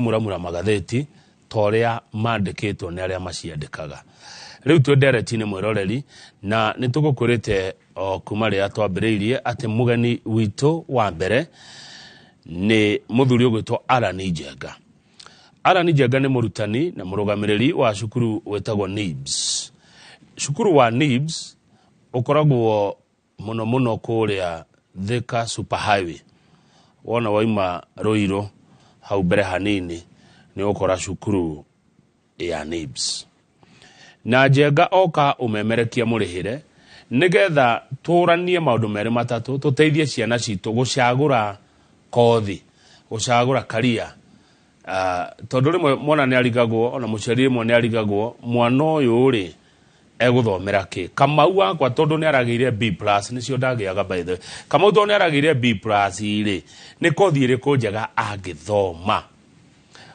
Mũramura magathĩti ta ũrĩa mandĩkĩtwo nĩ arĩa maciandĩkaga. Rĩu twĩ ndereti-inĩ mwĩroreri, na nĩ tũgũkwĩrĩte o kuma rĩrĩa twambĩrĩirie atĩ mũgeni witũ wa mbere nĩ mũthuri ũgwĩtwo Allan Njenga. Allan Njenga nĩ mũrutani na mũrũgamĩrĩri wa cukuru wĩtagwo NIBS. Cukuru wa NIBS ũkoragwo mũno mũno kũrĩa Thika Super Highway. Wona waima Ruiru hau mbere hanini nĩ ũgũkora cukuru ya NIBS. Na Njenga oka ũmemerekia mũrĩhĩre nĩgetha tũranie maũndũ merĩ matatũ tũteithie ciana citũ gũcagũra kothi, gũcagũra career. Tondũ rĩmwe mwana nĩ arigagwo, ona mũciari rĩmwe nĩ arigagwo, mwana ũyũ rĩ egũthomera kĩ? Kamau wakwa tondũ nĩ aragĩire B plus, nĩcio ndagĩaga by the way. Kamau tondũ nĩ aragĩire B plus rĩ, nĩ kothi ĩrĩkũ njega angĩthoma?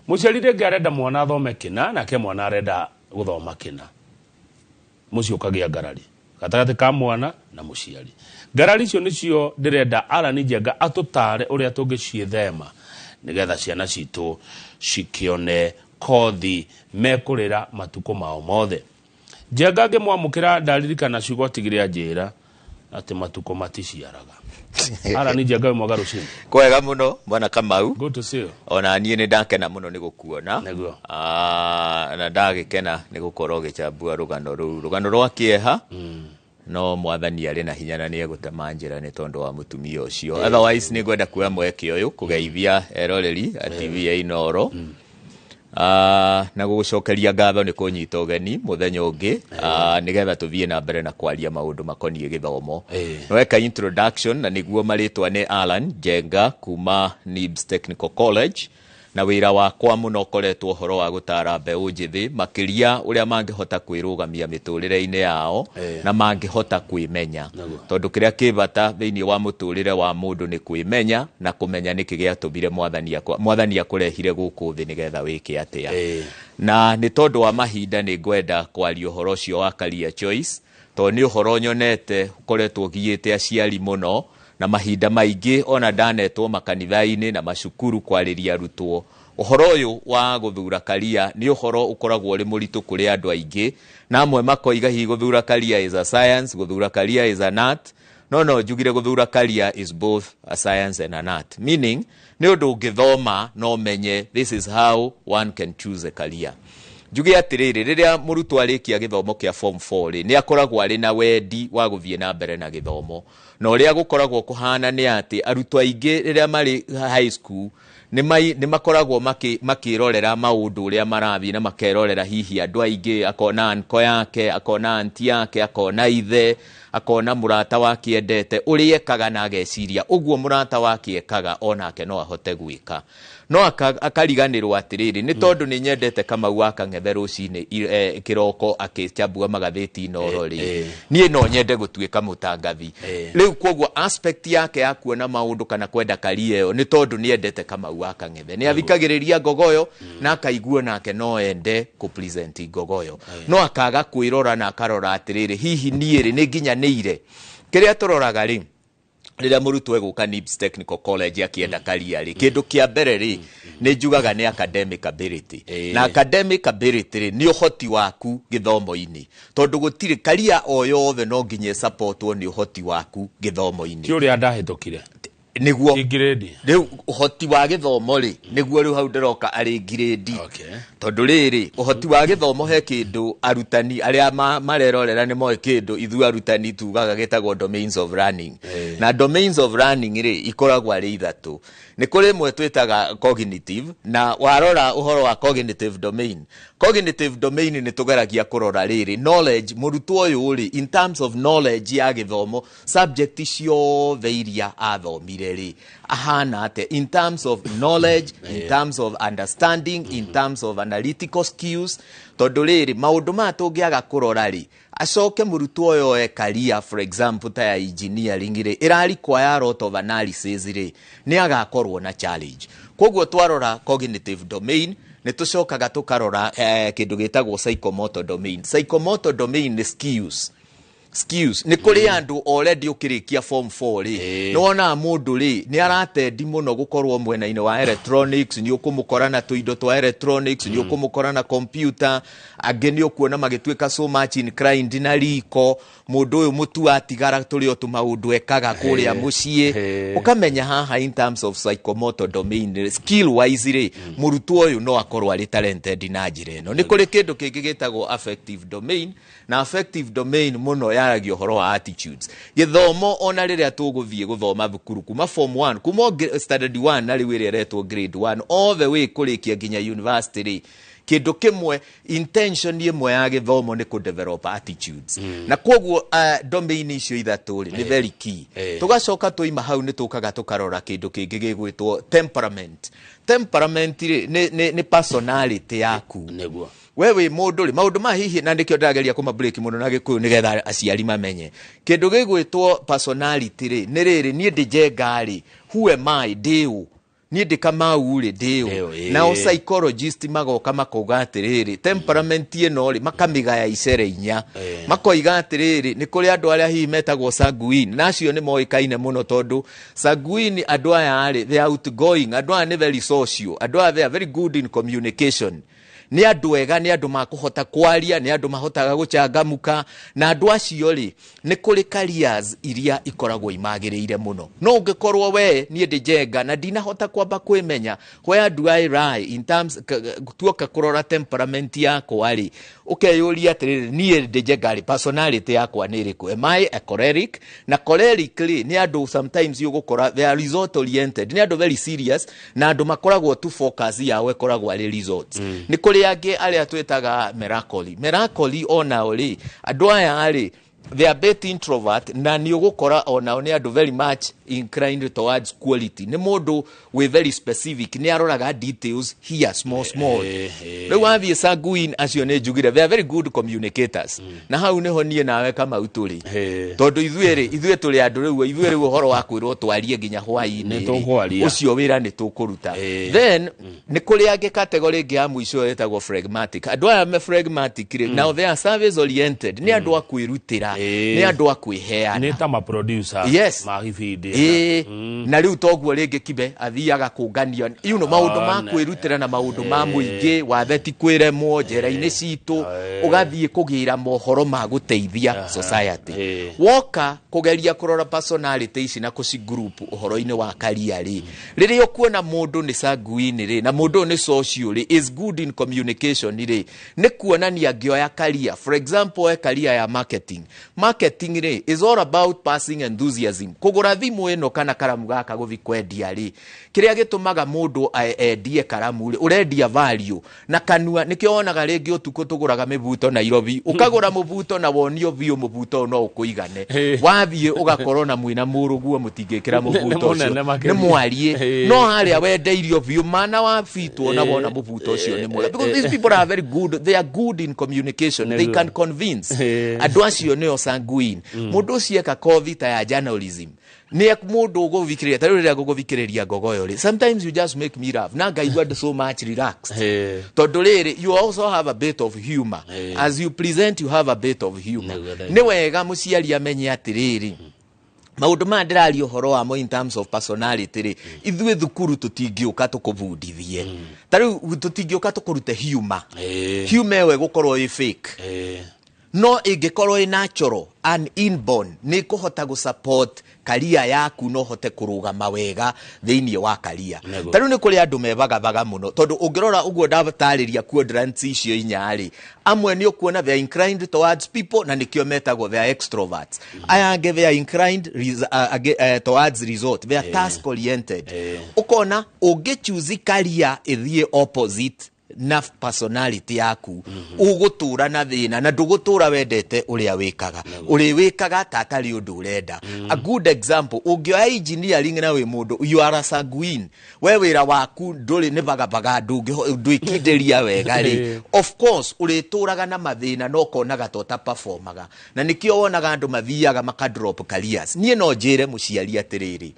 Mũciari rĩngĩ arenda mwana athome kĩna, nake mwana arenda gũthoma kĩna. Mũciĩ ũkagĩa ngarari gatagatĩ ka mwana na mũciari. Ngarari icio nĩcio ndĩrenda Allan Njenga atũtare ũrĩa tũngĩciĩthema nĩgetha ciana citũ cikĩone kothi mekũrĩra matukũ mao mothe. Njenga ngĩmwamũkĩra ndaririkana ciugo atigire anjĩra atĩ matukũ maticiaraga. Allan Njenga wĩ mwega rũcinĩ. Kwega mũno bwana Kamau. Good to see you. Ona niĩ nĩ ndakena mũno nĩ gũkuona. Nĩguo. Na ndagĩkena nĩ gũkorwo ũgĩchambua rũgano rũu, rũgano rwa kĩeha. No mwathani arĩ na hinya na nĩ egũtema njĩra nĩ tondũ wa mũtumia ũcio. Otherwise nĩ ngwenda kuoya mweke ũyũ kũgeithia eroreri a TV ya Inooro. Na gũgũcokeria ngatho nĩ kũnyita ũgeni mũthenya ũngĩ, nĩgetha tũthiĩ na mbere na kwaria maũndũ makoniĩ gĩthomo. Weka introduction na nĩguo marĩtwa nĩ Allan Njenga kuma NIBS Technical College, na wĩra wakwa mũno ũkoretwo ũhoro wa gũtara mbeũ njĩthĩ makĩria ũrĩa mangĩhota kwĩrũgamia mĩtũrĩre-inĩ yao na mangĩhota kwĩmenya. Tondũ kĩrĩa kĩ bata thĩinĩ wa mũtũrĩre wa mũndũ nĩ kwĩmenya na kũmenya nĩkĩ gĩatũmire mwathani akũrehire gũkũ thĩ nĩgetha wĩke atĩa. Na nĩ tondũ wa mahinda nĩ ngwenda kwaria ũhoro ũcio wa career choice, tondũ nĩ ũhoro nyonete ũkoretwo ũgiĩte aciari mũno, na mahinda maingĩ ona ndanetwo makanitha-inĩ na macukuru kwarĩria arutwo. Ũhoro ũyũ wa gũthura career nĩ ũhoro ũkoragwo ũrĩ mũritũ kũrĩ andũ aingĩ, na amwe makoiga hihi gũthura career is a science, gũthura career is an art. No no njugire gũthura career is both a science and an art, meaning nĩ ũndũ ũngĩthoma no menye this is how one can choose a career. Njuge atĩrĩrĩ, rĩrĩa mũrutwo arĩkia gĩthomo kĩa form 4 rĩ, nĩ akoragwo arĩ na wendi wa gũthiĩ na mbere na gĩthomo. Na ũrĩa gũkoragwo kũhana nĩ atĩ arutwo aingĩ rĩrĩa marĩ high school nĩ makoragwo makĩrorera maũndũ ũrĩa marathiĩ na makerorera hihi andũ aingĩ, akona anko yake, akona anti yake, akona ithe, akona mũrata wake endete ũrĩa ekaga na ageciria ũguo mũrata wake ekaga onake no ahote gwĩka. No akariganĩrwo atĩrĩrĩ, nĩ tondũ nĩ nyendete Kamau wa Kang'ethe rũcinĩ kĩroko akĩchambua magathĩti Inooro rĩ, niĩ no nyende gũtuĩka mũtangathi. Rĩu koguo aspect yake ya kuona maũndũ kana kwenda career ĩyo nĩ tondũ nĩ endete Kamau wa Kang'ethe, nĩ athikagĩrĩria Ngogoyo na akaigua nake no ende kũ present Ngogoyo, no akaga kwĩrora na akarora atĩrĩrĩ, hihi niĩ rĩ nĩ nginyanĩire. Kĩrĩa tũroraga rĩ, rĩrĩa mũrutwo egũka NIBS Technical College akĩenda career rĩ, kĩndũ kĩa mbere rĩ nĩ njugaga nĩ academic ability. Na academic ability rĩ nĩ ũhoti waku gĩthomo-inĩ, tondũ gũtirĩ career o yothe no nginya ĩsupportwo nĩ ũhoti waku gĩthomo-inĩ. Ti ũrĩa ndahĩtũkire. Nĩguo. Ti grade. Rĩu ũhoti wa gĩthomo rĩ, nĩguo rĩu hau ndĩroka arĩ grade. Tondũ rĩrĩ, ũhoti wa gĩthomo he kĩndũ arutani arĩa marerorera nĩ moĩ kĩndũ ithuĩ arutani tugaga gĩtagwo domains of learning. Na domains of learning rĩ, ikoragwo arĩ ithatũ. Nĩ kũrĩ ĩmwe twĩtaga cognitive, na warora ũhoro wa cognitive domain. Cognitive domain nĩ tũgeragia kũrora rĩrĩ, knowledge, mũrutwo ũyũ rĩ, in terms of knowledge ya gĩthomo, subject ciothe iria athomire rĩ, ahana atĩa in terms of knowledge, in terms of understanding, in terms of analytical skills. Tondũ rĩrĩ, maũndũ maya tũngĩaga kũrora rĩ, acoke mũrutwo ũyũ oe career, for example ta ya engineering rĩ, ĩra require a lot of analysis rĩ, nĩ agakorwo na challenge. Koguo twarora cognitive domain, nĩ tũcokaga tũkarora kĩndũ gĩtagwo psychomotor domain. Psychomotor domain nĩ skills. Skills nĩ kũrĩ andũ already ũkĩrĩkia form 4 rĩ, nĩ wonaga mũndũ rĩ nĩ aratendi mũno gũkorwo mwena-inĩ wa electronics, nĩ ũkũmũkora na tũindo twa electronics, nĩ ũkũmũkora na computer. Angĩ nĩ ũkuona magĩtuĩka so much inclined na riko, mũndũ ũyũ mũtu atigara tũrĩ o tũmaũndũ ekaga kũrĩa mũciĩ. Ũkamenya haha in terms of psychomotor domain rĩ, skill wise rĩ, mũrutwo ũyũ no akorwo arĩ talented na njĩra ĩno. Nĩ kũrĩ kĩndũ kĩngĩ gĩtagwo affective domain, na affective domain mũno yaragia ũhoro wa attitudes. Gĩthomo, ona rĩrĩa tũgũthiĩ gũthoma thukuru kuma form 1, kuma o standard 1 na rĩu ĩrĩa ĩretwo grade 1, all the way kũrĩkia nginya university rĩ, kĩndũ kĩmwe, intention ĩmwe ya gĩthomo nĩ kũ develop attitudes. Na koguo domain icio ithatũ rĩ, nĩ very key. Tũgacoka twaima hau, nĩ tũkaga tũkarora kĩndũ kĩngĩ gĩgwĩtwo temperament. Temperament rĩ, nĩ personality yaku. We wĩ mũndũ rĩ, maũndũ ma hihi, na nĩkĩo ndĩrageria kũma break mũno na Gĩkũyũ nĩgetha aciari mamenye kĩndũ gĩgwĩtwo personality rĩ, nĩ rĩrĩ: niĩ ndĩ Njenga rĩ, who am I? Ndĩ ũ? Niĩ ndĩ Kamau rĩ, ndĩ Ndĩ ũ? ũ. Nao psychologist magoka makauga atĩrĩrĩ, temperament ĩno rĩ, makamĩgaya icere inya. Makoiga atĩrĩrĩ, nĩ kũrĩ andũ arĩa hihi metagwo sanguine, na acio nĩ moĩkaine mũno tondũ sanguine, andũ aya rĩ, they are outgoing, andũ aya nĩ very social, andũ aya they are very good in communication, nĩ andũ ega, nĩ andũ makũhota kwaria, nĩ andũ mahotaga gũcangamuka. Na andũ acio rĩ, nĩ kũrĩ careers iria ikoragwo imagĩrĩire mũno. No ũngĩkorwo we, niĩ ndĩ Njenga na ndinahota kwamba kwĩmenya where do I lie in terms, tuoka kũrora temperament yakwa rĩ, ũkeyũria atĩrĩrĩ, niĩ ndĩ Njenga rĩ, personality yakwa nĩ ĩrĩkũ? Am I a choleric? Na choleric rĩ, nĩ andũ sometimes ũgũkora they are result oriented, nĩ andũ very serious na andũ makoragwo tu focus yao ĩkoragwo arĩ results. Nĩ kũrĩ angĩ arĩa twĩtaga melancholy. Melancholy onao rĩ, andũ aya rĩ, they are bit introvert, na nĩ ũgũkora onao nĩ andũ very much inclined towards quality, nĩ mũndũ wĩ very specific, nĩ aroraga details here, small small. Rĩu wathiĩ sanguine, acio nĩ njugire they are very good communicators, na hau nĩho niĩ nawe Kamau tũrĩ, tondũ ithuĩ rĩ, ithuĩ tũrĩ andũ rĩu, ithuĩ rĩu ũhoro wa kwĩrwo twarie nginya hwaĩ-inĩ Nĩ rĩ, tũkwaria. Ũcio wĩra nĩ tũkũruta. Then nĩ kũrĩ angĩ category ĩngĩ ya mũico ĩtagwo phlegmatic. Andũ aya me phlegmatic rĩ, now they are service oriented, nĩ andũ a kwĩrutĩra, nĩ andũ a kwĩheana. Nĩ ta maproducer ma ibindi. Ĩĩ, na rĩu toguo rĩngĩ kibe athiaga kũngania maũndũ ma kwĩrutĩra na maũndũ ma mũingĩ, watheti kwĩremwo njera-inĩ citũ, ũgathiĩ kũgĩra mohoro ma gũteithia society. Woka kũgeria kũrora personality ici na kũci group ũhoro-inĩ wa career rĩ, rĩrĩa ũkuona mũndũ nĩ sanguine rĩ, na mũndũ ũyũ nĩ social rĩ, is good in communication rĩ, nĩ kuonania angĩoya career, for example oe career ya marketing. Marketing rĩ, is all about passing enthusiasm. Kũgũra thimũ ĩno kana karamu gaka gũthi kwendia rĩ, kĩrĩa gĩtũmaga mũndũ endie karamu rĩ, ũrendia value na kanua. Nĩkĩo wonaga rĩngĩ ũtukũ tũgũraga mĩbuto Nairobi, ũkagũra mũbuto na wonio biũ mũbuto ũyũ no ũkũigane, wathiĩ ũgakorwo na mwĩna mũrũguo mũtingĩkĩra mũbuto ũcio. Mũnene makĩria. Nĩ mwarie. No harĩa wendeirio biũ mana wabitwo na wona mũbuto ũcio nĩ mwega, because these people are very good, they are good in communication, they can convince. Andũ acio nĩo sanguine. Mũndũ ũcio eka kothi ta ya journalism, nĩ mũndũ ũgũthikĩrĩria, ta rĩu rĩrĩa ngũgũthikĩrĩria Ngogoyo rĩ, sometimes you just make me laugh na ngaigua so much relaxed, tondũ rĩrĩ, you also have a bit of humor. As you present, you have a bit of humor. Nĩguo. Nĩ wega mũciari amenye atĩrĩrĩ, maũndũ maya ndĩraria ũhoro wamo in terms of personality rĩ, ithuĩ thukuru tũtingĩũka tũkũbundithie. Ta rĩu tũtingĩũka tũkũrute humor. Humor ĩyo ĩgũkorwo ĩ fake, no ĩngĩkorwo ĩ natural and inborn, nĩ kũhota gũ career yaku no hote kũrũgama wega thĩinĩ wa career. Ta rĩu nĩ kũrĩ andũ mebagabaga mũno, tondũ ũngĩrora ũguo ndatarĩria quadrants icio inya rĩ, amwe nĩ ũkuona they are inclined towards people, na nĩkĩo metagwo they are extroverts. Aya angĩ they are inclined towards result, they are task oriented. Ũkona ũngĩ choose career ĩthiĩ opposite na personality yaku, ũgũtũra na thĩna na ndũgũtũra wendete ũrĩa wĩkaga, ũrĩ wĩkaga ta atarĩ ũndũ ũrenda. A good example, ũngĩoya engineering na wĩ mũndũ you are a sanguine, we wĩra waku ndũrĩ nĩ bagabaga, ndwĩkindĩria wega rĩ, of course ũrĩtũraga na mathĩna na ũkonaga ta ũtaperformaga, na nĩkĩo wonaga andũ mathiaga maka drop careers. Niĩ no njĩre mũciari atĩrĩrĩ,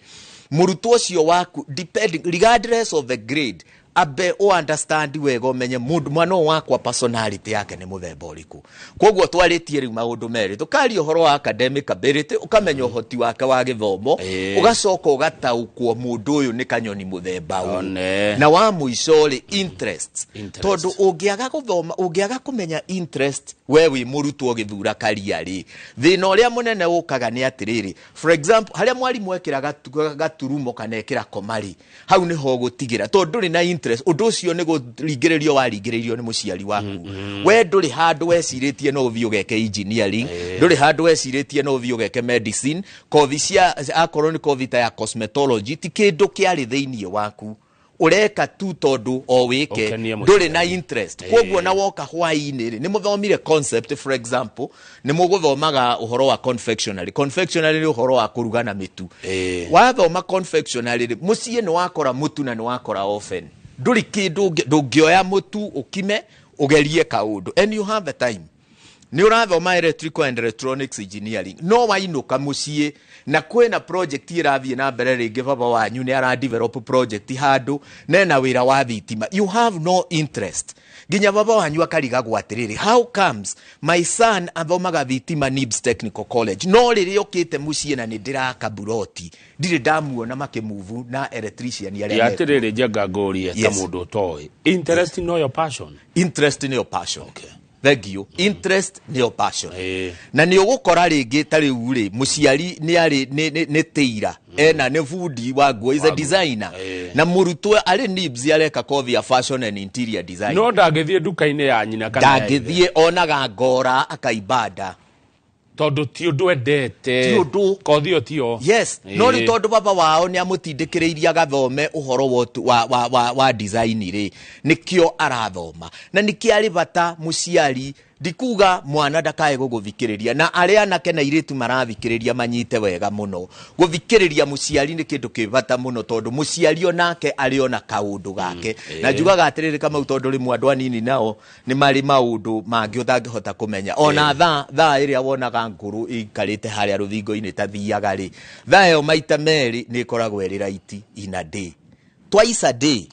mũrutwo ũcio waku, depending, regardless of the grade, Ambe ũ understand wega, ũmenye mũndũ mwana ũyũ wakwa personality yake nĩ mũthemba ũrĩkũ. Koguo twarĩtie rĩu maũndũ merĩ, tũkaria ũhoro wa academic ability, ũkamenya ũhoti wake wa gĩthomo, ũgacoka ũgataũkwo mũndũ ũyũ nĩ kanyoni mũthemba ũyũ. One. Na wa mũico rĩ, interest. Interest. Tondũ ũngĩaga gũthoma, ũngĩaga kũmenya interest, we wĩ mũrutwo ũgĩthura karia rĩ, thĩna ũrĩa mũnene ũkaga nĩ atĩrĩrĩ, for example, harĩa mwarimũ ekĩra gaturumo kana ekĩra koma rĩ, hau nĩho ũgũtigĩra, tondũ ndũrĩ na interest. Ũndũ ũcio nĩ kũringĩrĩrio waringĩrĩirio nĩ mũciari waku. We ndũrĩ handũ wecirĩtie no ũthiĩ ũgeke engineering, ndũrĩ handũ wecirĩtie no ũthiĩ ũgeke medicine, kothi cia akorwo nĩ kothi ta ya cosmetology, ti kĩndũ kĩarĩ thĩinĩ waku, ũreka tu tondũ o wĩke. Ũkenie Ndũrĩ na mũciari. interest. Koguo na woka hwaĩ-inĩ rĩ, nĩ mũthomire concept, for example, nĩ mũgũthomaga ũhoro wa confectionery. Confectionery nĩ ũhoro wa kũruga na mĩtu. Wathoma confectionery rĩ, mũciĩ nĩ wakora mũtu na nĩ wakora oven, ndũrĩ kĩndũ ndũngĩoya mũtu ũkime ũgerie kaũndũ, and you have the time. Nĩ ũrathoma electrical and electronics engineering, no wainũka mũciĩ na kwĩna project ĩrathiĩ na mbere, rĩngĩ baba wanyu nĩ ara develop project handũ nena wĩra wa thitima, you have no interest. Nginya baba wanyu akarigagwo atĩrĩrĩ, how comes my son athomaga thitima NIBS Technical College, no rĩrĩa okĩte mũciĩ na nĩ ndĩraka buroti, ndirĩ ndamuona makĩmuvu na electrician arĩa Ya mekuo. atĩrĩrĩ, Njenga, ngũrie ta mũndũ ũtoĩ, interest noyo passion? Interest nĩyo passion. Thank you. Interest nĩyo passion. Na nĩ ũgũkora rĩngĩ ta rĩu rĩ, mũciari nĩ arĩ nĩ tĩira ena nĩ bundi wa nguo, is a designer, na mũrutwo arĩ NIBS areka kothi ya fashion and interior design. No ndangĩthiĩ nduka-inĩ ya nyina kana ya ithe. Ndangĩthiĩ, onaga ngora akaibanda. Tondũ ti ũndũ endete. Ti ũndũ. Kothi ĩyo tiyo. Yes, no rĩu tondũ baba wao nĩ amũtindĩkĩrĩirie agathome ũhoro wa design rĩ, nĩkĩo arathoma. Na nĩkĩo arĩ bata mũciari, ndikuga mwana ndakae gũgũthikĩrĩria, na arĩa anake na airĩtu marathikĩrĩria manyite wega mũno, gũthikĩrĩria mũciari nĩ kĩndũ kĩ bata mũno, tondũ mũciari onake arĩ ona kaũndũ gake. Na njugaga atĩrĩrĩ, Kamau, tondũ rĩmwe andũ anini nao nĩ marĩ maũndũ mangĩ ũtangĩhota kũmenya, ona thaa ĩrĩa wonaga ngũrũ ĩikarĩte harĩa rũthingo-inĩ tathiaga rĩ, thaa ĩyo maita merĩ nĩ ĩkoragwo ĩrĩ right in a day, twice a day.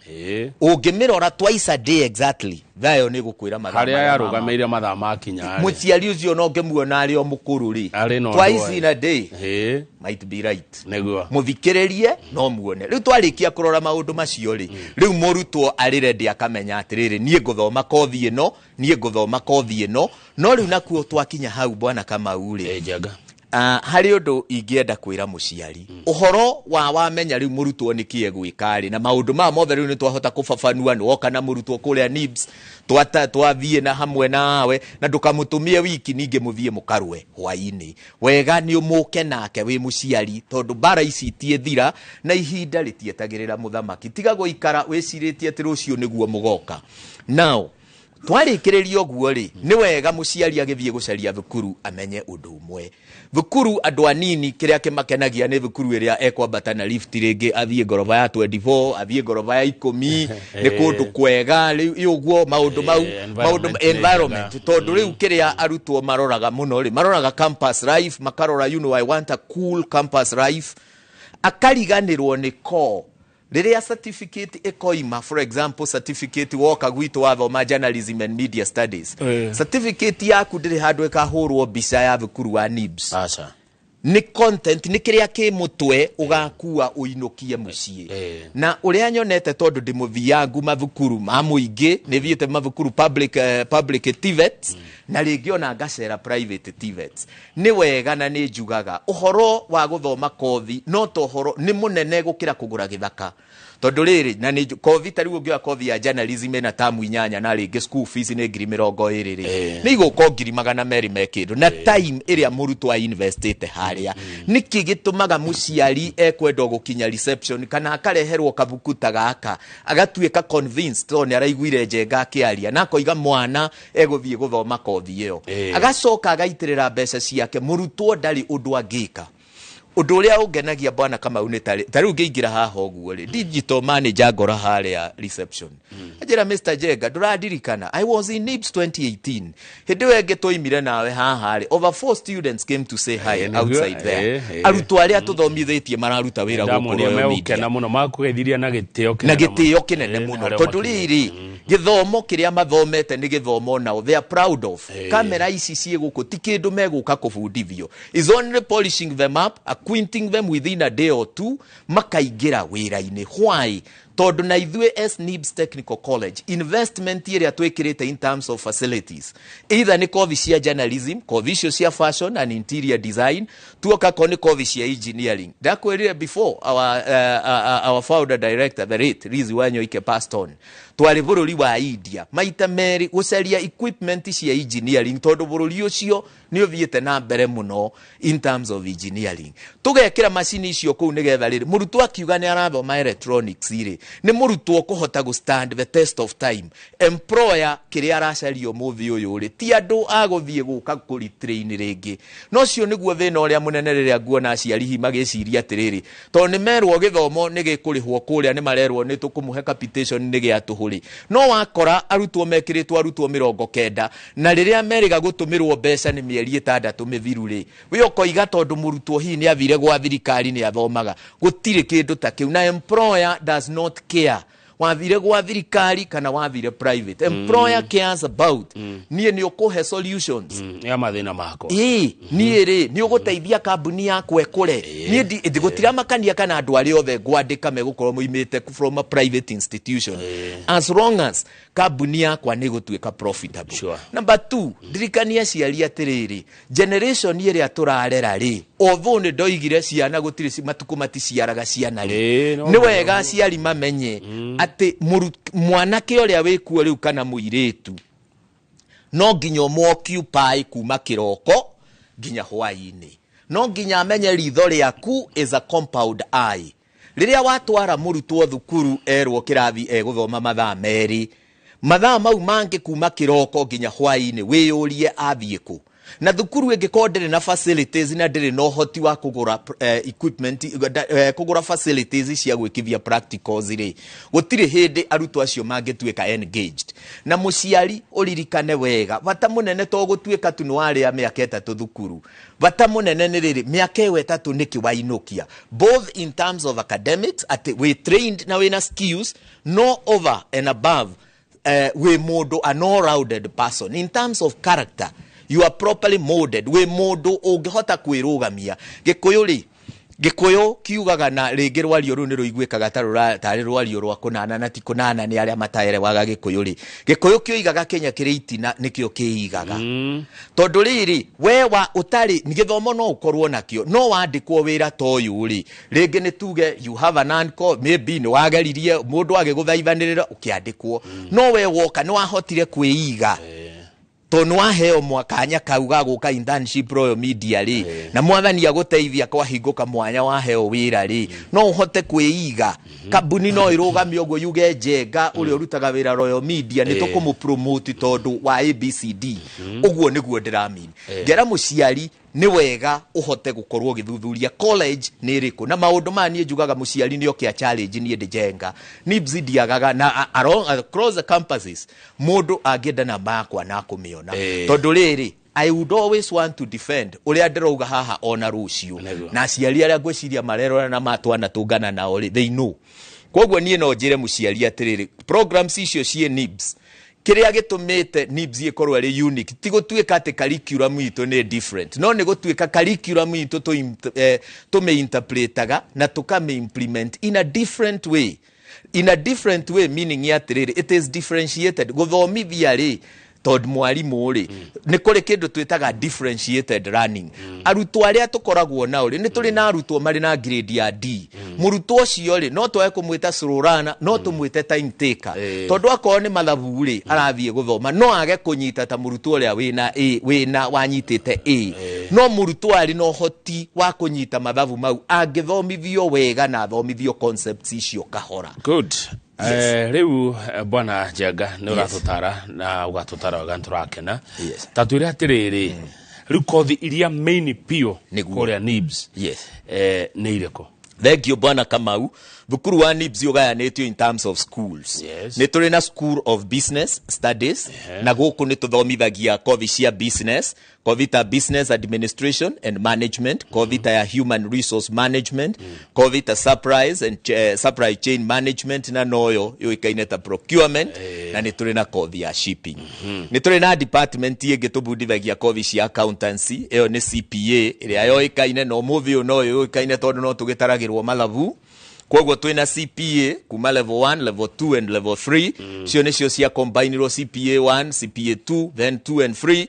Ũngĩmĩrora twice a day exactly, thaa ĩyo nĩ ĩgũkwĩra mathaa Harĩa marĩa yarũgamĩire mathaa makinya rĩ. Mũciari ũcio no ngĩmuona arĩ o mũkũrũ rĩ, Arĩ na ũndũ twice oĩ. in a day might be right. Mũthikĩrĩrie no muone. Rĩu twarĩkia kũrora maũndũ macio rĩ, rĩu mũrutwo arĩ ready, akamenya atĩrĩrĩ, niĩ ngũthoma kothi ĩno, niĩ ngũthoma kothi ĩno. No rĩu nakuo twakinya hau, bwana Kamau rĩ, Njenga. Harĩ ũndũ ingĩenda kwĩra mũciari ũhoro wa wamenya rĩu mũrutwo nĩ kĩĩ egwĩka rĩ, na maũndũ maya mothe rĩu nĩ twahota kũbabanua. Nĩ woka na mũrutwo kũrĩa NIBS, twathiĩ na hamwe nawe, na ndũkamũtũmie wiki ningĩ mũthiĩ mũkarũe hwaĩ-inĩ. Wega nĩ ũmũke nake wĩ mũciari, tondũ mbara ici itiĩthira na ihinda rĩtietagĩrĩra mũthamaki. Tiga gũikara wĩcirĩtie atĩ rũciũ nĩguo mũgoka. Now twarĩkĩrĩria ũguo rĩ, nĩ wega mũciari agĩthiĩ gũcaria thukuru amenye ũndũ ũmwe. Thukuru, andũ anini kĩrĩa kĩmakenagia nĩ thukuru ĩrĩa ekwambata na lift, rĩngĩ athiĩ ngoroba ya 24, athiĩ ngoroba ya 10, nĩ kũndũ kwega rĩu ũguo maũndũ mau maũndũ Environment nĩ environment njega. Tondũ rĩu kĩrĩa arutwo maroraga mũno rĩ, maroraga campus life, makarora, you know, I want a cool campus life. Akariganĩrwo nĩ core rĩrĩa certificate ĩkoima. For example, certificate woka gwitũ wathoma journalism and media studies, certificate yaku ndĩrĩ handũ ĩkahũrwo mbica ya thukuru wa NIBS. Aca. Nĩ content, nĩ kĩrĩa kĩ mũtwe ũgakua ũinũkie mũciĩ. Na ũrĩa nyonete, tondũ ndĩ mũthiangu mathukuru ma mũingĩ, nĩ thiĩte mathukuru public, public TVETs, na rĩngĩ ona ngacera private TVETs, nĩ wega na nĩ njugaga ũhoro wa gũthoma kothi no to ũhoro nĩ mũnene gũkĩra kũgũra gĩthaka, tondũ rĩrĩ na nĩ kothi ta rĩu ũngĩoya kothi ya journalism ĩna tamu 8, na rĩngĩ school fees nĩ 20,000 rĩ, nĩ igũka 200,000 me kĩndũ, na time ĩrĩa mũrutwo ainvestĩte harĩa. Nĩkĩ gĩtũmaga mũciari ekwenda gũkinya reception kana akareherwo kabuku ta gaka, agatuĩka convinced tondũ nĩ araiguire Njenga akĩaria na akoiga mwana egũthiĩ gũthoma kothi ĩyo, agacoka agaitĩrĩra mbeca ciake, mũrutwo ndarĩ ũndũ angĩka? Ũndũ ũrĩa ũngenagia, Bwana Kamau, nĩ tarĩ rĩu ngĩingĩra haha ũguo rĩ, digital manager ngora harĩa reception, anjĩra, "Mr Jenga, ndũrandirikana? I was in NIBS 2018. Hĩndĩ ĩyo ĩngĩ twoimire nawe haha rĩ, over four students came to say hi outside there." Arutwo arĩa tũthomithĩtie mararuta wĩra gũkũ Ndamonia Royal Media. megũkena mũno, makũgeithiria na gĩtĩo Na kĩnene gĩtĩo mũno. kĩnene mũno, harĩa tondũ makinyĩte. rĩrĩ, gĩthomo kĩrĩa mathomete nĩ gĩthomo nao they are proud of. Kamera ici ciĩ gũkũ ti kĩndũ megũka kũbundithio, is only polishing them up, acquainting them within a day or two, makaingĩra wĩra-inĩ. Why? Tondũ na ithuĩ as NIBS Technical College, investment ĩrĩa twĩkĩrĩte in terms of facilities, either nĩ kothi cia journalism, kothi icio cia fashion and interior design, tuoka ko nĩ kothi cia engineering. Ndakwĩrire before our founder director, the late Liz Wanyoike, passed on, twarĩ bũrũri wa India maita merĩ gũcaria equipment cia engineering, tondũ bũrũri ũcio nĩ ũthiĩte na mbere mũno in terms of engineering. Tũgekĩra macini icio kũu nĩgetha rĩrĩ mũrutwo akiuga nĩ arathoma electronics rĩ, nĩ mũrutwo kũhota gũ stand the test of time. Employer kĩrĩa aracaria ũmũthĩ ũyũ rĩ, ti andũ a gũthiĩ gũka kũretrain rĩngĩ. No ũcio nĩguo thĩna ũrĩa mũnene rĩrĩa nguona aciari hihi magĩciria atĩrĩrĩ, tondũ nĩ merwo gĩthomo nĩ gĩkũrĩhwo kũrĩa, nĩ marerwo nĩ tũkũmũhe capitation, nĩ gĩa tũhũ rĩ, no wakora arutwo mekĩrĩtwo arutwo 90, na rĩrĩa merĩga gũtũmĩrwo mbeca nĩ mĩeri 6 mĩthiru rĩ, we ũkoiga tondũ mũrutwo hihi nĩ athire gwa thirikari nĩ athomaga. Gũtirĩ kĩndũ ta kĩu, na employer does not care wathire gwa thirikari kana wathire private. Employer cares about niĩ nĩ ũkũhe solutions ya mathĩna makwa. Ĩĩ, niĩ rĩ, nĩ ũgũteithia kambuni yakwa ĩkũre. Niĩ gũtiramakania kana andũ arĩa othe ngwandĩka megũkorwo moimĩte from a private institution, as long as kambuni yakwa nĩ ĩgũtuĩka profitable. Number two, ndirikania aciari atĩrĩrĩ, generation ĩrĩa tũrarera rĩ, although nĩ ndoigire ciana gũtirĩ matukũ maticiaraga ciana rĩ, No nĩ wega aciari mamenye atĩ mwanake ũrĩa wĩkuo rĩu kana mũirĩtu no nginya ũmũ-occupy kuma kĩroko nginya hwaĩ-inĩ. No nginya amenye ritho rĩaku is a compound eye. Rĩrĩa watwara mũrutwo thukuru, erwo kĩrathi egũthoma mathaa 2, mathaa mau mangĩ kuma kĩroko nginya hwaĩ-inĩ wĩyũrie athiĩ kũ. Na thukuru ĩngĩkorwo ndĩrĩ na facilities na ndĩrĩ na ũhoti wa kũgũra equipment, kũgũra facilities cia gwĩkithia practicals rĩ, gũtirĩ hĩndĩ arutwo acio mangĩtuĩka engaged. Na mũciari ũririkane wega, bata mũnene to gũtuĩka tu nĩ warĩa mĩaka 3 thukuru. Bata mũnene nĩ rĩrĩ, mĩaka ĩyo 3 nĩkĩ wainũkia, both in terms of academics, atĩ wĩ trained na wĩna skills, no over and above, wĩ mũndũ an all-rounded person in terms of character, you are properly molded, wĩ mũndũ ũngĩhota kwĩrũgamia. Gĩkũyũ rĩ, Gĩkũyũ kiugaga, na rĩngĩ rwario rũu nĩ rũiguĩkaga ta tarĩ rwario rwa kũnana, na ti kũnana, nĩ arĩa mataerewaga Gĩkũyũ rĩ, Gĩkũyũ kĩoigaga Kenya kĩrĩ itina nĩkĩo kĩigaga. Tondũ rĩrĩ, we wa ũtarĩ gĩthomo no ũkorwo nakĩo, no wandĩkwo wĩra ta ũyũ rĩ, rĩngĩ nĩ tuge you have an uncle, maybe nĩ wageririe mũndũ agĩgũthaithanĩrĩra ũkĩandĩkwo, no we woka nĩ wahotire kwĩiga tondũ nĩ waheo mwakanya kau ga gũka internship Royal Media rĩ, na Mwathani agũteithia kwahingũka mwanya waheo wĩra rĩ, no ũhote kwĩiga. Kambuni no ĩrũgame ũguo yuge, "Njenga ũrĩa ũrutaga wĩra Royal Media nĩ tũkũmũpromote tondũ wa ABCD." Ũguo nĩguo ndĩramin ngera mũciari, nĩ wega ũhote gũkorwo ũgĩthuthuria college nĩ ĩrĩkũ. Na maũndũ maya niĩ njugaga mũciari nĩ oke a challenge niĩ ndĩjenga NIBS ndiagaga na across the campuses, mũndũ angĩenda namba yakwa na akũmĩona. Tondũ rĩrĩ, I would always want to defend ũrĩa ndĩrauga haha ona rũciũ. Na aciari arĩa ngwĩciria marerora na matwana tũngana nao rĩ, they know. Koguo niĩ no njĩre mũciari atĩrĩrĩ, programs icio ciĩ NIBS, kĩrĩa gĩtũmĩte NIBS ĩkorwo ĩrĩ unique ti gũtuĩka atĩ curriculum itũ nĩ different, no nĩ gũtuĩka curriculum itũ tũmĩ-interpretaga na tũkamĩ-implement in a different way, in a different way meaning atĩrĩrĩ, it is differentiated. Gũthomithia rĩ, tondũ mwarimũ rĩ, nĩ kũrĩ kĩndũ twĩtaga differentiated learning. Arutwo arĩa tũkoragwo nao rĩ, nĩ tũrĩ na arutwo marĩ na grade ya D. Mũrutwo ũcio rĩ, no twage kũmwĩta slow learner, no tũmwĩte time taker, tondũ akorwo nĩ mathabu rĩ, arathiĩ gũthoma no age kũnyita ta mũrutwo ũrĩa wĩna A, wĩna wanyitĩte A, no mũrutwo arĩ na ũhoti wa kũnyita mathabu mau angĩthomithio wega na athomithio concepts icio kahora. Good. Rĩu Bwana Njenga, nĩ ũratũtara na ũgatũtara wega, nĩ tũrakena. Ta twĩre atĩrĩrĩ, Rĩu kothi iria main piũ Nĩguo. kũrĩa NIBS Yes. Nĩ irĩkũ? Thank you, Bwana Kamau. Thukuru wa NIBS ũgayanĩtio in terms of schools. Yes. Nĩ tũrĩ na School of Business Studies, na gũkũ nĩ tũthomithagia kothi cia business, kothi ta business administration and management, kothi ta ya human resource management, kothi ta supplies and supply chain management, na noyo yũĩkaine ta procurement, na nĩ tũrĩ na kothi ya shipping. Nĩ tũrĩ na department ĩngĩ tũbundithagia kothi cia accountancy, ĩyo nĩ CPA ĩrĩa yoĩkaine na ũmũthĩ ũyũ no yũĩkaine tondũ no tũgĩtaragĩrwo mathabu. Koguo twĩna CPA kuma level 1, level 2 and level 3. Cio nĩcio cia combinirwo CPA 1, CPA 2, then 2 and 3,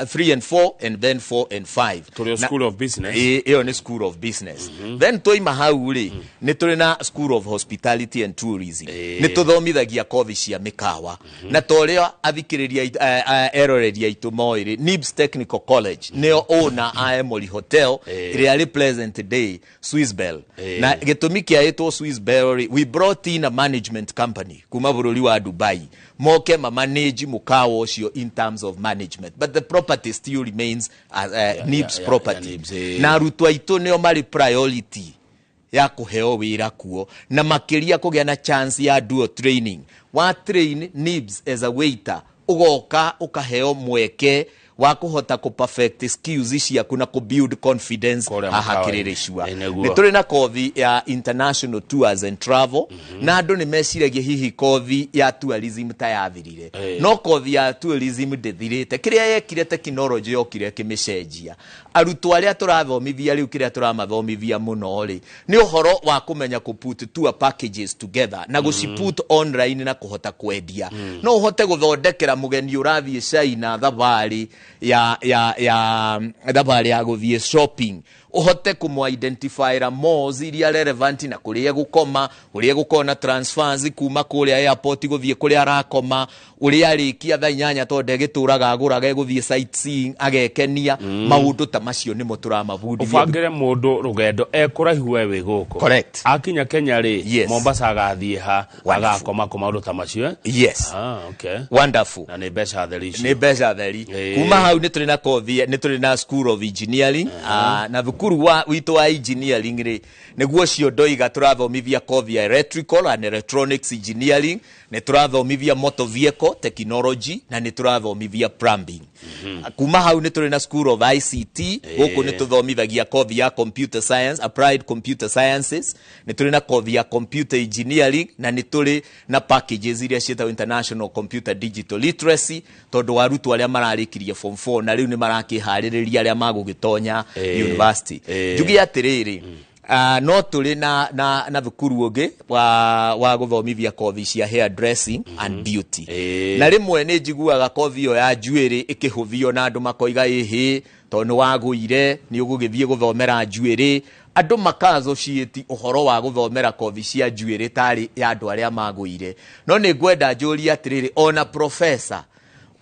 3 and 4, and then 4 and 5. Tũrĩ o School of Business. Ĩyo nĩ School of Business. Then twaima hau rĩ, nĩ tũrĩ na School of Hospitality and Tourism. Nĩ tũthomithagia kothi cia mĩkawa, na ta ũrĩa athikĩrĩria eroreri aitũ moĩ rĩ, NIBS Technical College nĩo owner a Emory Hotel ĩrĩa rĩ present day Swiss Bell. Na gĩtũmi kĩa ĩtwo Swiss Bell rĩ, we brought in a management company kuma bũrũri wa Dubai moke ma manage mũkawa ũcio in terms of management, but the property still remains NIBS property. Yeah, NIBS, eh. Na arutwo aitũ nĩo marĩ priority ya kũheo wĩra kuo, na makĩria kũgĩa na chance ya dual training. Wa train NIBS as a waiter, ũgoka ũkaheo mweke wa kũhota kũ perfect skills ciaku na kũ build confidence Kũrĩa haha mũkawa-inĩ. Kĩrĩrĩcua. Ĩ, nĩguo. Nĩ tũrĩ na kothi ya international tours and travel, na andũ nĩ meciragia hihi kothi ya tourism ta yathirire. No kothi ya tourism ndĩthirĩte. Kĩrĩa yekire, technology yokire ĩkĩmĩcenjia. Arutwo arĩa tũrathomithia rĩu, kĩrĩa tũramathomithia mũno rĩ, nĩ ũhoro wa kũmenya kũ put tour packages together na gũci put online na kũhota kwendia. No ũhote gũthondekera mũgeni ũrathiĩ China thabarĩ ya thabarĩ ya gũthiĩ shopping, ũhote kũmũ-identifyra malls iria relevant na kũrĩa egũkoma, ũrĩa egũkorwo na transfers kuma kũrĩa airport gũthiĩ kũrĩa arakoma, ũrĩa arĩkia thaa 8 tondũ ndegĩtũraga agũraga, egũthiĩ sightseeing agekenia. Maũndũ ta macio nĩmo tũramabundithia. Ũbangĩre mũndũ rũgendo ekũraihu we wĩ gũkũ. Correct. Akinya Kenya rĩ, Mombasa agathiĩ ha? Wonderful. Agakoma kũ? Maũndũ ta macio, eh? Yes. Ah, okay. Wonderful. Na nĩ mbeca theri icio. Nĩ mbeca theri. Kuma hau nĩ tũrĩ na kothi, nĩ tũrĩ na School of Engineering. Na thukuru wa witũ wa engineering rĩ, nĩguo ũcio ndoiga tũrathomithia kothi ya electrical and electronics engineering, nĩ tũrathomithia motor vehicle technology, na nĩ tũrathomithia plumbing. Kuma hau nĩ tũrĩ na School of ICT. Gũkũ nĩ tũthomithagia kothi ya computer science, applied computer sciences, nĩ tũrĩ na kothi ya computer engineering, na nĩ tũrĩ na packages iria ciĩtagwo international computer digital literacy, tondũ wa arutwo arĩa mararĩkirie form 4 na rĩu nĩ marakĩharĩrĩria arĩa magũgĩtonya university. Njuge atĩrĩrĩ, no tũrĩ na thukuru ũngĩ wa gũthomithia kothi cia hair dressing and beauty. Na rĩmwe nĩ njiguaga kothi ĩyo ya njuĩrĩ ĩkĩhũthio na andũ makoiga ĩhĩ, tondũ nĩ wagũire nĩ ũgũgĩthiĩ gũthomera njuĩrĩ. Andũ maka associate ũhoro wa gũthomera kothi cia njuĩrĩ tarĩ ya andũ arĩa magũire. No nĩ ngwenda njũrie atĩrĩrĩ, ona professor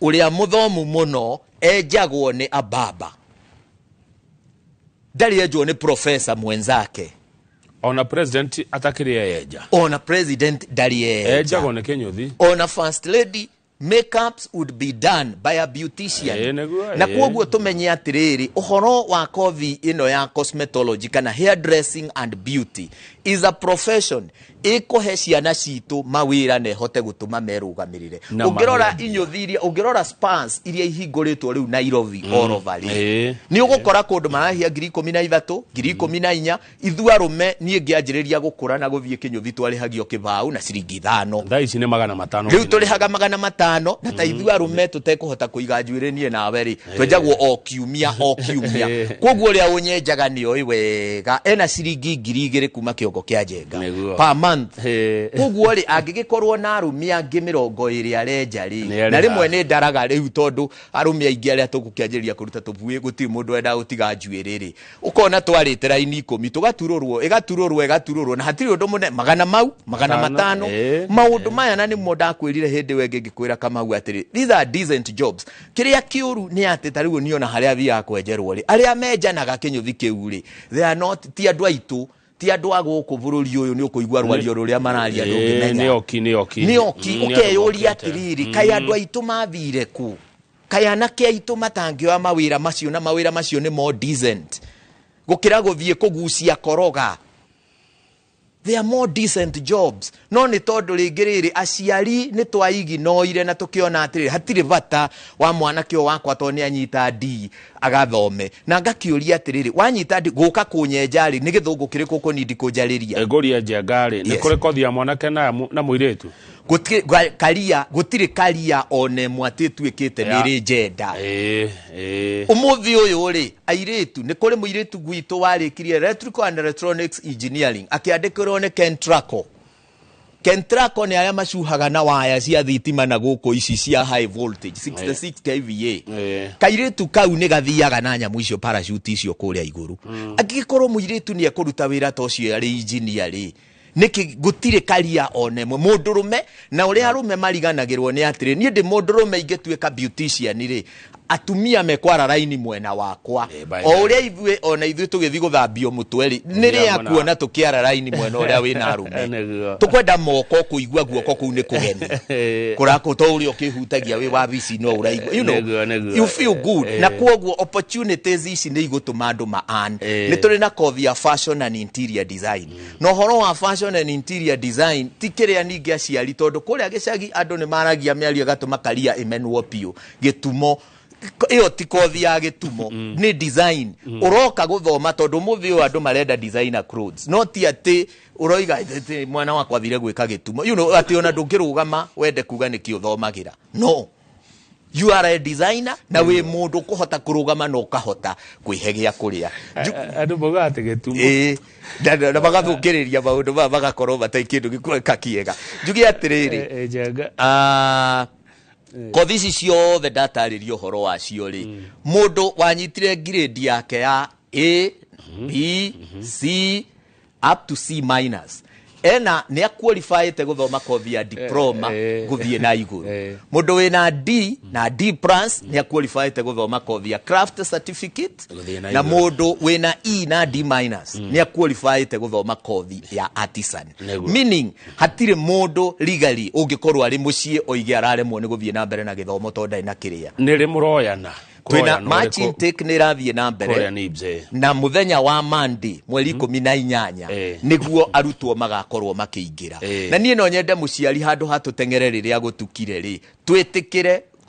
ũrĩa mũthomu mũno enjagwo nĩ ababa, ndarĩ enjwo nĩ professor mwenzake. Ona president atakĩrĩ eyenja. Ona president ndarĩ eyenja. Enjagwo nĩ kĩnyũthi. Ona first lady makeups would be done by a beautician. Nĩguo, Na kwoguo tumenye atĩrĩrĩ, ũhoro wa kothi ĩno ya cosmetology kana hair dressing and beauty is a profession ĩkũhe ciana citũ mawĩra na ĩhote gũtũma merũgamĩrĩre. Na Ũngĩrora maheo. inyũthi iria, ũngĩrora spas iria ihingũrĩtwo rĩu Nairobi all over rĩ, nĩ ũgũkora kũndũ marahia 13,000, 14,000. Ithuĩ arũme, niĩ ngĩanjĩrĩria gũkũra na gũthiĩ kĩnyũthi, twarĩhagio kĩbaũ na ciringi 5. Thaa ici nĩ 500. Rĩu tũrĩhaga 500, na ta ithuĩ arũme tũtekũhota kũiga njuĩrĩ, niĩ nawe rĩ, twenjagwo o kiumia o kiumia. Koguo ũrĩa ũnyenjaga nĩ oĩ wega ena ciringi 2,000 kuma kĩongo kĩa njenga Nĩguo. per month. Koguo rĩ, angĩgĩkorwo na arũme angĩ 20 arenja rĩ, Nĩ na arĩha. rĩmwe nĩ ndaraga rĩu, tondũ arũme aingĩ arĩa tũgũkĩanjĩrĩria kũruta tũbuĩ, gũtirĩ mũndũ wendaga gũtiga njuĩrĩ rĩ, ũkona twarĩte raini 10, tũgaturũrwo, ĩgaturũrwo, ĩgaturũrwo, na hatirĩ ũndũ mũnene, magana mau magana Matano, matano. Maũndũ maya na nĩmo ndakwĩrire hĩndĩ ĩyo ĩngĩ ngĩkwĩra, Kamau, atĩrĩ, these are decent jobs. Kĩrĩa kĩũru nĩ atĩ ta rĩu niona harĩa thiaga kwenjerwo rĩ, arĩa menjanaga kĩnyũthi kĩu rĩ, they are not, ti andũ aitũ, ti andũ a gũkũ bũrũri ũyũ. Nĩ ũkũigua rwario rũrĩa mararia, ndũngĩmenya. Nĩ oki, nĩ oki. Nĩ oki. Nĩ andũ Ũkeyũria mokĩte. atĩrĩrĩ, kaĩ andũ aitũ mathire kũ? Kaĩ anake aitũ matangĩoya mawĩra macio, na mawĩra macio nĩ more decent gũkĩra gũthiĩ kũgucia koroga. They are more decent jobs. No nĩ tondũ rĩngĩ rĩrĩ aciari nĩ twaiginoire na tũkĩona atĩrĩrĩ, hatirĩ bata wa mwanake ũyũ wakwa tondũ nĩ anyita D agathome. Na ngakĩũria atĩrĩrĩ, wanyita D gũka kũnyenja rĩ, nĩ gĩthũngũ kĩrĩkũ ũkũnindi kũnjarĩria? Ngũria Njenga rĩ, nĩ kũrĩ kothi ya mwanake na mũirĩtu? Gũtirĩ karia, gũtirĩ karia ona ĩmwe atĩ ĩtuĩkĩte nĩ ĩrĩ njenda. Ũmũthĩ ũyũ rĩ, airĩtu, nĩ kũrĩ mũirĩtu gwitũ warĩkirie electrical and electronics engineering, akĩandĩkĩrwo nĩ Kentraco. Kentraco nĩ arĩa macuhaga na waya cia thitima na gũkũ ici cia high voltage, 66 kVA. Kairĩtu kau nĩ gathiaga na nyamũ icio, parachute icio kũrĩa igũrũ. Angĩkorwo mũirĩtu nĩ ekũruta wĩra ta ũcio arĩ engineer rĩ, nĩkĩ gũtirĩ karia ona ĩmwe mũndũrũme? Na ũrĩa arũme mariganagĩrwo nĩ atĩrĩ, niĩ ndĩ mũndũrũme ingĩtuĩka beautician rĩ, atumia mekwara raini mwena wakwa. By O ũrĩa ithuĩ ona ithuĩ tũgĩthiĩ gũthambio mũtwe rĩ, nĩ rĩa mwena- kuona tũkĩara raini mwena ũrĩa wĩna arũme. Tũkwenda moko kũigua guoko kũu nĩ kũgeni kũrako to ũrĩa ũkĩhutagia wĩ wabici no ũraigua, you know, Nĩguo, nĩguo. you feel good. Na kwoguo opportunities ici nĩ igũtũma andũ ma earn. Nĩ tũrĩ na kothi ya fashion and interior design, na ũhoro wa fashion and interior design ti kĩrĩa ningĩ aciari, tondũ kũrĩa gĩcagi andũ nĩ maragia mĩario ĩgatũma karia ĩmenwo biũ. Gĩtumo ĩyo ti kothi ya gĩtumo, nĩ design ũroka gũthoma, tondũ ũmũthĩ ũyũ andũ marenda designer clothes, no ti atĩ ũroiga atĩ mwana wakwa athire gwĩka gĩtumo, you know, atĩ ona ndũngĩrũgama wende kuga nĩkĩ ũthomagĩra. No you are a designer na wĩ mũndũ ũkũhota kũrũgama na ũkahota kwĩhe gĩa kũrĩa. Andũ maugaga atĩ gĩtumo. Ĩĩ, na magathũkĩrĩria maũndũ maya, magakorwo matarĩ kĩndũ gĩkuoneka kĩega. Njuge atĩrĩrĩ, Njenga. Kothi ici ciothe ndatarĩria ũhoro wacio rĩ, mũndũ wanyitire grade yake ya A, B, C up to C minus, ena nĩ aqualifyĩte gũthoma kothi ya diploma gũthiĩ na igũrũ. Mũndũ wĩna D na D plus nĩ aqualifyĩte gũthoma kothi ya craft certificate. Gũthiĩ na Na igũrũ. mũndũ wĩna E na D minus nĩ aqualifyĩte gũthoma kothi ya artisan. Meaning hatirĩ mũndũ legally ũngĩkorwo arĩ mũciĩ oige araremwo nĩ gũthiĩ na mbere na gĩthomo tondũ ndarĩ na kĩrĩa. Nĩ rĩ mũroyana? Twĩna Kũroyana March ũrĩkũ? intake nĩ ĩrathiĩ na mbere. Kũrĩa NIBS, Na mũthenya wa Monday mweri 18 nĩguo arutwo magakorwo makĩingĩra. Na niĩ no nyende mũciari, handũ ha tũteng'ere rĩrĩa gũtukire rĩ,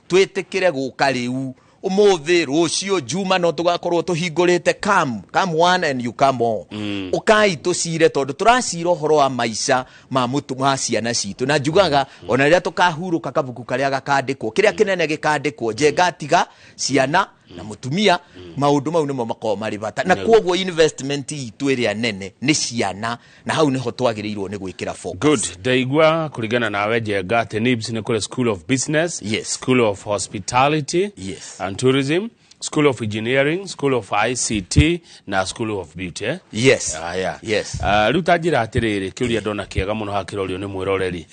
twĩtĩkĩre gũka rĩu, ũmũthĩ, rũciũ, juma no tũgakorwo tũhingũrĩte. Come, come one and you come all. Ũkai tũcire, tondũ tũracira ũhoro wa maica ma mũtu ma ciana citũ. Na njugaga ona rĩrĩa tũkahurũka, kabuku karĩa gakandĩkwo, kĩrĩa kĩnene gĩkandĩkwo, Njenga tiga ciana na mũtumia, maũndũ mau nĩmo makoragwo marĩ bata. Na kwoguo investment itũ ĩrĩa nene nĩ ciana, na hau nĩho twagĩrĩirwo nĩ gwĩkĩra focus. Good. Ndaigua kũringana nawe Njenga atĩ NIBS nĩ kũrĩ School of Business, School of Hospitality and Tourism, School of Engineering, School of ICT na School of Beauty, eh? Yes. Aya. Yes. Rĩu ta njĩra atĩrĩrĩ, kĩũria ndona kĩega mũno hakĩrorio nĩ mwĩroreri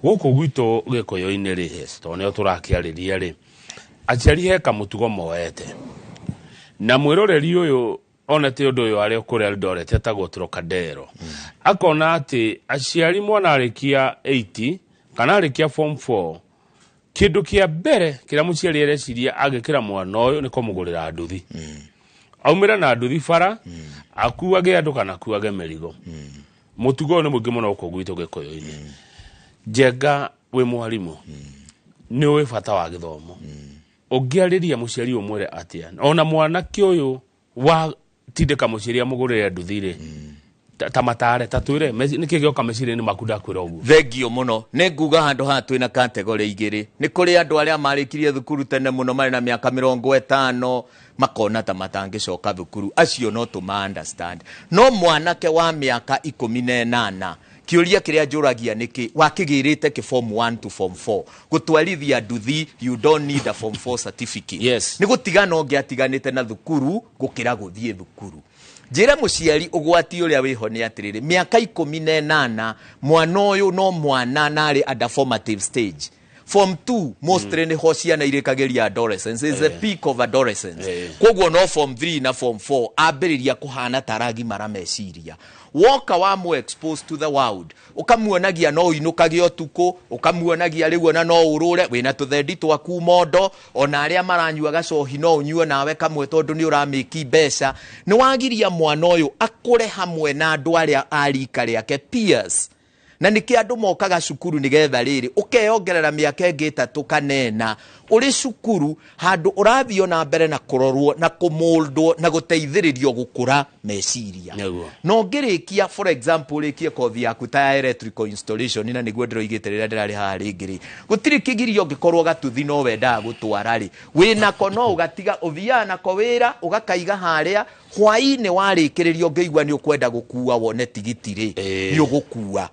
gũkũ gwitũ gĩkũyũ-inĩ rĩ, tondũ nĩo tũrakĩarĩria rĩ, aciari he kamũtugo moete na mwĩroreri ũyũ onete ũndũ ũyũ arĩ kũrĩa Eldoret etagwo Trocadero, akona atĩ aciari mwana arĩkia 80 kana arĩkia form 4, kĩndũ kĩa mbere kĩrĩa mũciari areciria agĩkĩra mwana ũyũ nĩ kũmũgũrĩra nduthi, aumĩre na nduthi bara akuage andũ kana akuage mĩrigo. Mũtugo ũyũ nĩ mũingĩ mũno gũkũ gwitũ gĩkũyũ-inĩ. Njenga, wĩ mwarimũ, nĩ ũĩ bata wa gĩthomo. Ũngĩarĩria mũciari ũmwĩre atĩa ona mwanake ũyũ wa tindĩka mũciari amũgũrĩre nduthi rĩ, ta matare, ta twĩre nĩkĩ gĩoka meciria-inĩ maku ndakwĩra ũguo? Thengio mũno. Nĩ nguga handũ haha twĩna category igĩrĩ. Nĩ kũrĩ andũ arĩa marĩkirie thukuru tene mũno, marĩ na mĩaka 50, makona ta matangĩcoka thukuru. Acio no tũma understand. No mwanake wa mĩaka 18, kĩũria kĩrĩa njũragia nĩkĩ wakĩgĩrĩte kĩ form 1 to form 4 gũtwarithia nduthi? You don't need a form 4 certificate. Nĩ gũtigana ũngĩatiganĩte na thukuru gũkĩra gũthiĩ thukuru. Njĩre mũciari, ũgwati ũrĩa wĩho nĩ atĩrĩrĩ, mĩaka 18 mwana ũyũ no mwana na arĩ under formative stage. Form 2 mostly nĩho ciana irĩkagĩria adolescence, is the peak of adolescence. Koguo no form 3 na form 4 ambĩrĩria kũhana ta aragimara meciria. Woka wa mu exposed to the world, ũkamuonagia no ũinũkage ũtukũ, ũkamuonagia rĩu ona no ũrũre wĩna tũthendi twaku mondo, ona arĩa maranyua gacohi no ũnyue nawe kamwe tondũ nĩ ũramĩki mbeca. Nĩ wagiria mwana ũyũ akũre hamwe na andũ arĩa a rika rĩake, peers. Na nĩkĩ andũ mokaga cukuru? Nĩgetha rĩrĩ ũkeyongerera mĩaka ĩngĩ 3 kana 4 ũrĩ cukuru, handũ ũrathiĩ ona mbere na kũrorwo na kũmũldwo na gũteithĩrĩrio gũkũra meciria. Na ũngĩrĩkia, for example, ũrĩkie kothi yaku ta ya electrical installation, na nĩguo ndĩroigĩte rĩrĩa ndĩrarĩ haha rĩngĩ rĩ, gũtirĩ kĩgirio ũngĩkorwo gatuthi no wendaga gũtwara rĩ, wĩnako no ũgatiga ũthiaga nako wĩra ũgakaiga harĩa hwaĩ-inĩ, warĩkĩrĩria ũngĩigua nĩ ũkwenda gũkua wone tigiti rĩ, nĩ ũgũkua.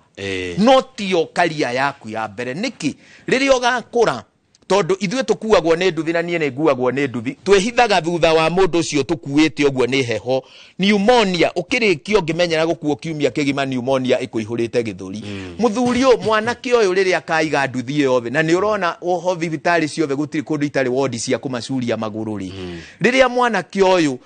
No tio karia yaku ya mbere. Nĩkĩ rĩrĩa ũgakũra, tondũ ithuĩ tũkuagwo nĩ nduthi, na niĩ nĩ nguagwo nĩ nduthi, twĩhithaga thutha wa mũndũ ũcio tũkuĩte ũguo nĩ heho. Pneumonia ũkĩrĩkia ũngĩmenyera gũkuo kiumia kĩgima, pneumonia ĩkũihũrĩte gĩthũri. Mũthuri ũyũ, mwanake ũyũ, rĩrĩa akaiga nduthi ĩyo thĩ, na nĩ ũrona oho thibitarĩ ciothe gũtirĩ kũndũ itarĩ wondi cia kũmacuria magũrũ rĩ, rĩrĩa mwanake ũyũ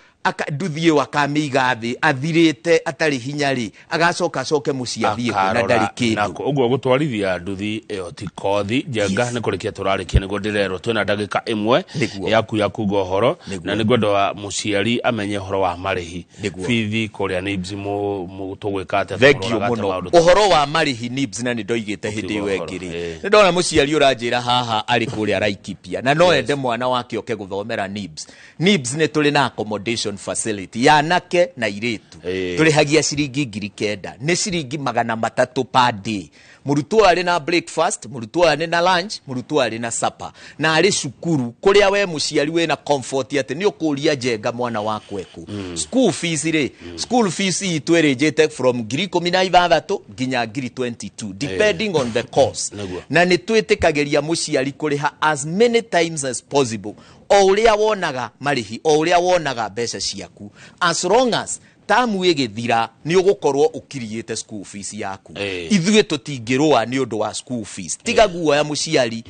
nduthi ĩyo akamĩiga thĩ athirĩte atarĩ hinya rĩ, agacoka acoke mũciĩ athiĩ kũ na ndarĩ kĩndũ? Ũguo gũtwarithia nduthi ĩyo ti kothi njenga. Nĩ kũrĩkia tũrarĩkia, nĩguo ndĩrerwo twĩna ndagĩka 1 yaku ya kuga ũhoro, na nĩngwenda wa mũciari amenye ũhoro wa marĩhi, bithi kũrĩa NIBS tũgwĩka atĩa? Thengiũ mũno. Ũhoro wa marĩhi NIBS, na nĩ ndoigĩte hĩndĩ ĩyo ĩngĩ rĩ, nĩ ndona mũciari ũranjĩra haha arĩ kũrĩa Laikipia na no ende mwana wake oke gũthomera NIBS. NIBS nĩ tũrĩ na accommodation facility ya anake na irĩtu. Tũrĩhagia ciringi 9,000, nĩ ciringi 300 per day. Mũrutwo arĩ na breakfast, mũrutwo arĩ na lunch, mũrutwo arĩ na supper, na arĩ cukuru kũrĩa we mũciari wĩna comfort atĩ nĩ ũkũria njenga mwana waku eku. School fees rĩ, school fees itũ ĩrĩnjĩte from 16,000 nginya 22,000 depending on the course. Na nĩ twĩtĩkagĩria mũciari kũrĩha as many times as possible, o ũrĩa wonaga marĩhi, o ũrĩa wonaga mbeca ciaku, as long as tamu ĩgĩthira nĩ ũgũkorwo ũkiriĩte school fees yaku. Ithuĩ tũtingĩrũa nĩ ũndũ wa school fees, tiga guoya mũciari,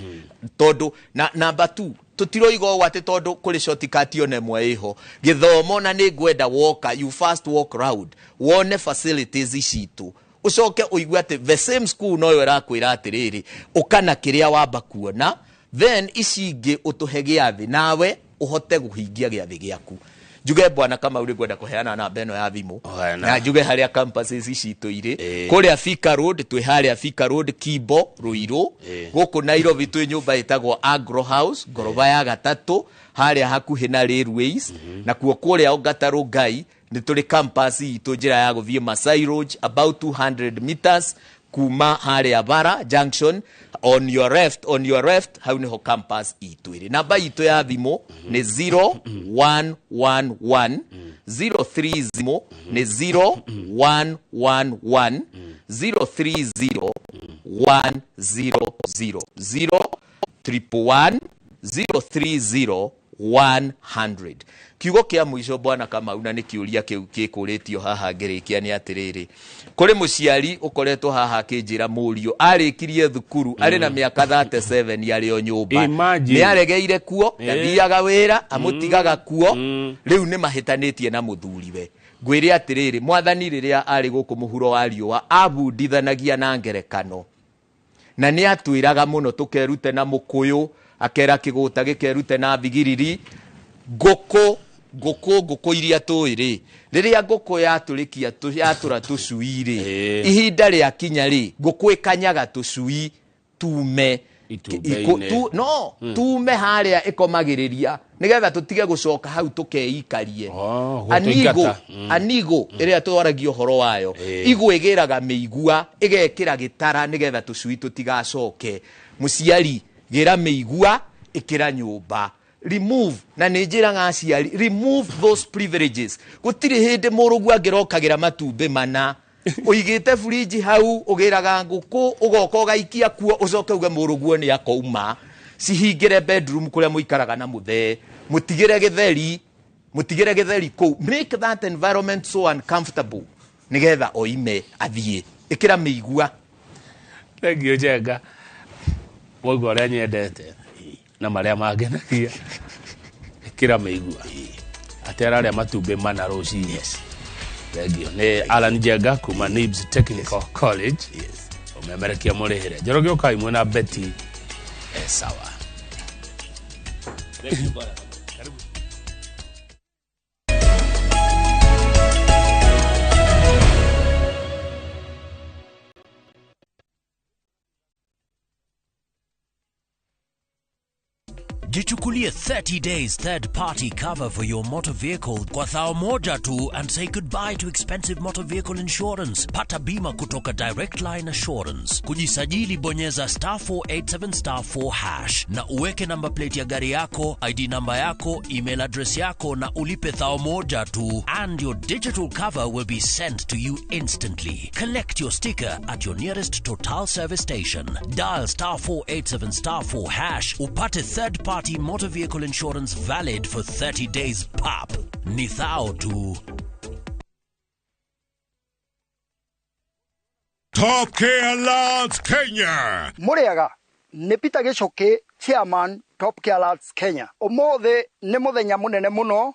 tondũ na number 2 tũtiroiga ũũ atĩ tondũ kũrĩ shortcut ona ĩmwe ĩho gĩthomo. Na nĩ ngwenda woka, you first walk round wone facilities citũ, ũcoke ũigue atĩ the same school noyo ĩrakwĩra atĩrĩrĩ, ũkana kĩrĩa wamba kuona, then ici ingĩ ũtũhe gĩathĩ nawe ũhote kũhingia gĩathĩ gĩaku. Njuge bwana Kamau, nĩ ngwenda kũheana namba ĩno ya thimũ na njuge harĩa campuses citũ irĩ. Kũrĩa Thika Road, twĩ harĩa Thika Road, Kimbo, Ruiru. Gũkũ Nairobi twĩ nyũmba ĩtagwo Agro House, ngoroba ya gatatũ, harĩa hakuhĩ na Railways. Nakuo kũrĩa Ongata Rongai nĩ tũrĩ campus itũ njĩra ya gũthiĩ Masai Lodge, about 200 meters kuma harĩa bara junction, on your left, on your left, hau niho campus itũ ĩrĩ. Namba itũ ya thimũ nĩ 0111 030, nĩ 0111 030 100, 0 111 030 100. Kiugo kĩa mũico, bwana Kamau, na nĩ kĩũria kĩu gĩkũrĩtio haha ngĩrĩkia, nĩ atĩrĩrĩ, kũrĩ mũciari ũkoretwo haha akĩnjĩra mũriũ arĩkirie thukuru arĩ na mĩaka 37, arĩ o nyũmba. Imagine. Nĩ aregeire kuo, ndathiaga wĩra, amũtigaga kuo, rĩu nĩ mahĩtanĩtie na mũthuriwe. Ngwĩre atĩrĩrĩ, mwathani rĩrĩa arĩ gũkũ mũhuro wa riũa abundithanagia na ngerekano, na nĩ atwĩraga mũno tũkerute na mũkũyũ, akera kĩgũta gĩkerute na thigiriri, ngũkũ ngũkũ ngũkũ iria tũĩ rĩ, rĩrĩa ngũkũ yatũrĩkia yatũra tũcui rĩ, ihinda rĩakinya rĩ, ngũkũ ĩkanyaga tũcui tume Itumbĩ-inĩ. No tume harĩa ĩkomagĩrĩria nĩgetha tũtige gũcoka hau tũkeikarie. Oh, anigo gũtũingata. Anigo ĩrĩa twaragia ũhoro wayo, igũ ĩgĩraga mĩigua ĩgekĩra gĩtara nĩgetha tũcui tũtigacoke. Mũciari, gĩra mĩigua, ĩkĩra nyũmba, remove, na nĩ njĩraga aciari, remove those privileges. Gũtirĩ hĩndĩ mũrũgu angĩrokagĩra matumbĩ mana ũigĩte burinji hau, ũgĩraga ngũkũ, ũgoka ũgaikia kuo, ũcoke uge mũrũguo nĩ akouma. Cihingĩre bedroom kũrĩa mũikaraga na mũthee, mũtigĩre gĩtheri, mũtigĩre gĩtheri kũu. Make that environment so uncomfortable nĩgetha oime athiĩ. Ĩkĩra mĩigua. Thank you, Njenga. Waigua ũrĩa nyendete na marĩa mangenagia, ĩkĩra mĩigua atĩ ararĩa matumbĩ mana rũcinĩ. Yes. Thengiũ nĩ Alan Njenga kuma Nibs Technical College. Yes. Ũmemerekia mũrĩhĩre Njoroge, ũkai mwena Betty. Sawa. Thank you, bwana. Karibu. Jichukulie 30 days third party cover for your motor vehicle kwa 1000 tu and say goodbye to expensive motor vehicle insurance. Pata bima kutoka Direct Line Assurance. Kujisajili, bonyeza *487*4# na uweke number plate ya gari yako, ID namba yako, email address yako na ulipe 1000 tu and your digital cover will be sent to you instantly. Collect your sticker at your nearest Total service station. Dial *487*4# upate third party motor vehicle insurance valid for 30 days pap. Ni thao tu. Top Care Lads Kenya. Mũrĩega, nĩ Peter Gĩcũkĩ, chairman Top Care Lads Kenya. Ũmũthĩ nĩ mũthenya mũnene mũno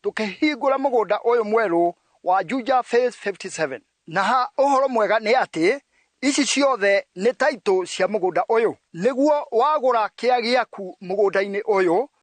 tũkĩhingũra mũgũnda ũyũ mwerũ wa Juja Phase 57, na ha ũhoro mwega nĩ atĩ ici ciothe nĩ taitũ cia mũgũnda ũyũ. Nĩguo wagũra kĩa gĩaku mũgũnda-inĩ ũyũ.